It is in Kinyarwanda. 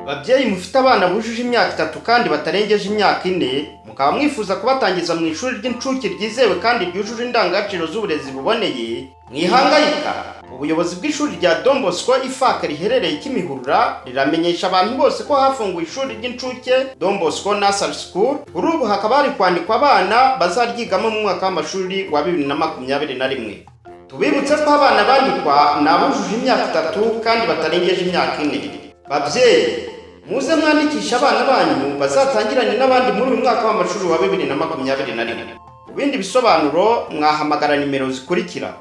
Babyeyi mufite abana bujuje imyaka 3 kandi batarengeje imyaka 4, mukaba mwifuza kubatangiza mu ishuri ry'incuke ryizewe kandi ryujuje indangagaciro z'uburezi buboneye, mwihangayika. Ubuyobozi bw'ishuri rya Don Bosco IFAK riherereye Kimihurura riramenyesha abantu bose ko hafunguwe ishuri ry'incuke Don Bosco Nursery School. Kuri ubu hakaba hari kwandikwa abana bazaryigamo mu mwaka w'amashuri wa 2021. Tubibutse ko abana bandikwa ni abujuje imyaka 3 kandi batarengeje imyaka 4. Babyeyi, muze mwandikishe abana banyu bazatangirane n'abandi muri uyu mwaka w'amashuri wa 2021. Ku bindi bisobanuro mwahamagara nimero zikurikira.